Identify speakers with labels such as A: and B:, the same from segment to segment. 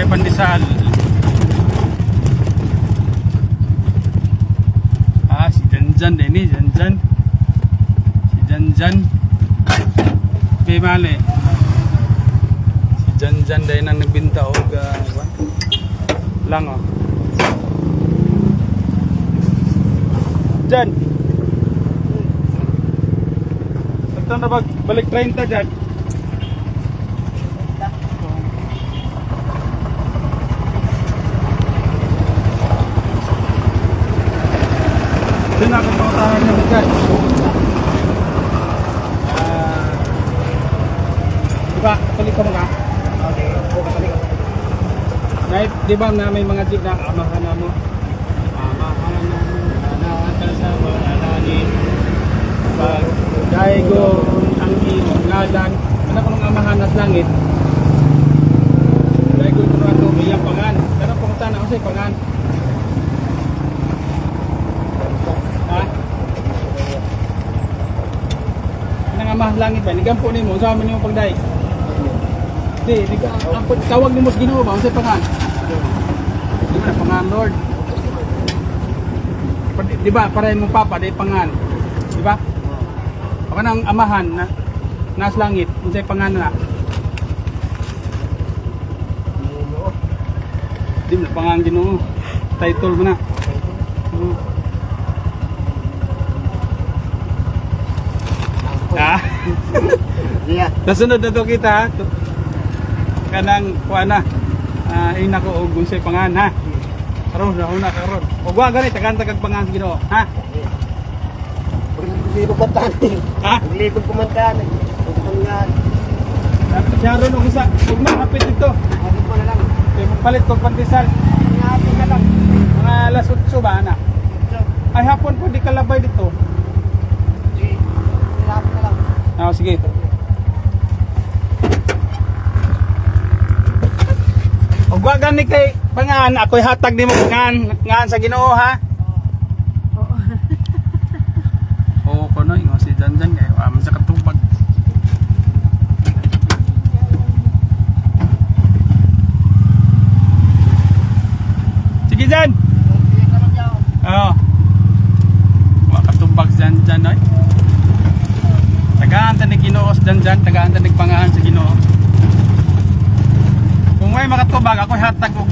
A: May pandesal. Ah, si Janjan din eh, Janjan. Si Janjan. May mali. Si Janjan din ang nagbinta og kwan. Lang oh. Jan. Ito na balik 30 dyan. Doon ako pautahan niyo dyan. Ah, di ba, Katoliko mo ka?
B: Okay, ako Katoliko.
A: Nay, di ba na may mga jeep na amahan na mo? Amahan na mo, na sa mga langit. Pag daigon ang imong ngalan, ano kung amahan at langit? Daigon ko na ito, iyang pangan. Pero pumunta na ako sa pangan. Ha? Nang amahan langit ba? Nigampo nimo, unsa man nimo pagdaig? Di, di ka, ang tawag nimo sa Ginoo ba unsay pangan? Di ba na pangan Lord? Di ba para imong papa di pangan. Di ba? Baka nang amahan na nas langit, unsay pangan na? Di mo na pangan Ginoo. Title mo na. Oo. Ah.
B: Iya.
A: Nasunod na to kita ha. Kanang kuha na. Ah, ina ko og unsay pangan ha. Karon na una karon. Og wa gani tagan tagag pangan sa Ginoo ha.
B: Hindi ko kumanta.
A: Ha?
B: Hindi ko kumanta. Kumanta.
A: Sharon og isa ug mahapit dito.
B: Hapit mo na lang.
A: Kay magpalit kog pandesal.
B: Hapit na lang.
A: Mga alas 8 ba ana?
B: So,
A: Ay hapon po di kalabay dito.
B: sige. Hapit na lang.
A: Ah, sige. Og wa gani kay pangan, ako'y hatag nimo pangan, ngan sa Ginoo ha.
C: Oo.
A: Oo, kono ingon si Janjan kay wa man sa katubag. Sige Jan.
B: Sige, salamat yaw.
A: Oo. Wa katubag Janjan oy. Tagaan ta ni Ginoo sa Janjan, tagaan ta nagpangahan sa Ginoo. Kung may makatubag ako'y hatag og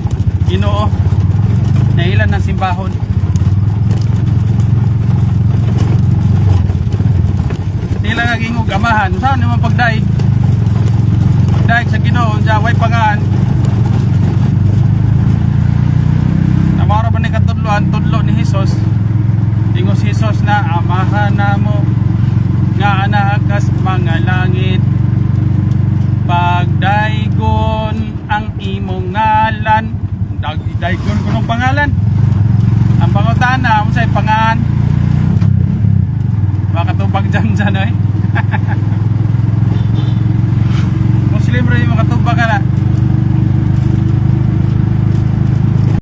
A: Ginoo. Nailan ng simbahon. Tila nga gingog amahan, saan naman pagdaig? Pagdaig sa Ginoo, unsa way pangahan. Namaro ba ni katudloan, tudlo ni Hesus. Ingon si Hesus na amahan namo nga anakas mga langit. Pagdaygon ang imong ngalan. Daygon ko ng pangalan. Ang pangutana, unsay pangalan? Makatubag dyan dyan ay. Muslim rin yung makatubag ka na.